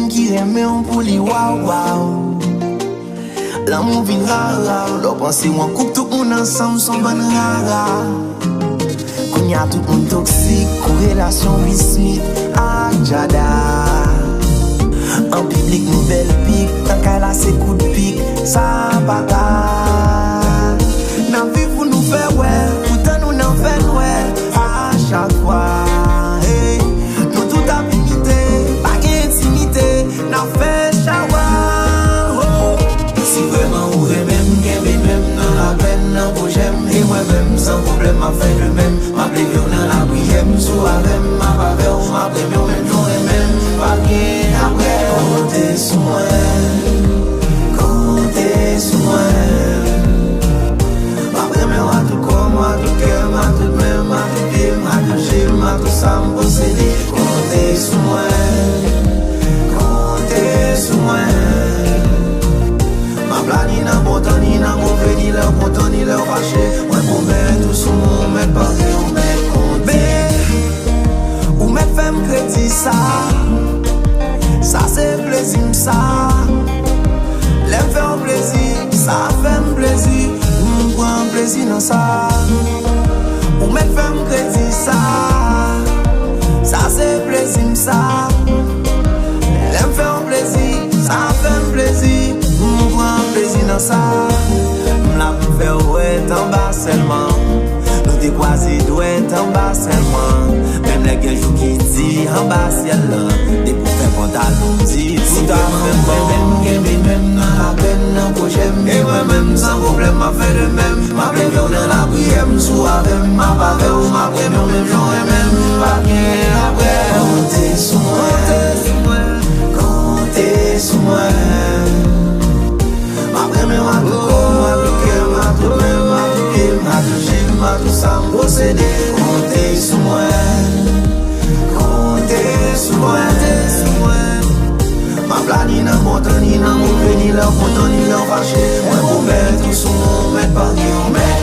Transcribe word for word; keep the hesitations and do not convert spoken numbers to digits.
ki renmen w pou li, waw, waw. Lanmou vin rara, lè w panse w an koup, tout moun ansanm s on bann rara. Kounye a tout moun toksik, kou relasyon Will Smith ak Jada. An piblik nou bèl pik, nan kay la se kout pik, sa pa ta. N ap viv pou nou fè wè, poutan nou nan fè nwè a chak fwa. Hey, nou tout ap imite, pa gen entimite, n ap fè chawa. Oh. Si vrèman ou renmen m, kenbe men m nan lapèn, nan pwojè m, e mwen menm san pwoblèm m ap fè de menm. M ap leve w nan lapriyè m, si w avè m, m ap avè w, m ap renmen w menm jan w renmen m, pa gen apre. Konte sou mwen, konte sou mwen. M ap renmen w a tout kò m, a tout kè m, a tout men m, a tout pye m, a tout je m, a tout sa m posede. Konte sou mwen, konte sou mwen. M ap la ni nan bon tan, ni nan move, ni lè w kontan, ni lè w fache. Mwen pwomèt ou sou mwen, ou mèt pale, ou mèt konte. Ou mèt fè m kredi sa. Sa se plezi m sa. Lè m fè w plezi, sa fè m plezi. M pran plezi nan sa. Ou mèt fè m kredi sa. Sa se plezi m sa. Lè m fè w plezi, sa fè m plezi. M pran plezi nan sa. M la pou fè w wè t anba sèlman. Nou te kwaze dwèt anba sèlman. Menm lè gen jou ki di anba syèl lan. Depi w fè pantalon di, si ta fè m renmen m, kenbe men m nan lapèn, nan pwojè m. E mwen menm san pwoblèm, m ap fè de menm. M ap leve w nan lapriyè m, si w avè m, m ap avè w, m ap renmen w menm jan w renmen m, pa gen apre. Konte sou mwen, konte sou mwen. M ap renmen w a tout kò m, a tout kè m, a tout men m, a tout pye m, a tout je m, a tout sa m posede. Konte sou mwen, konte sou mwen. M ap la ni nan bon tan, ni nan move, ni lè w kontan, ni lè w fache. Mwen pwomèt ou sou mwen, ou mèt pale, ou mèt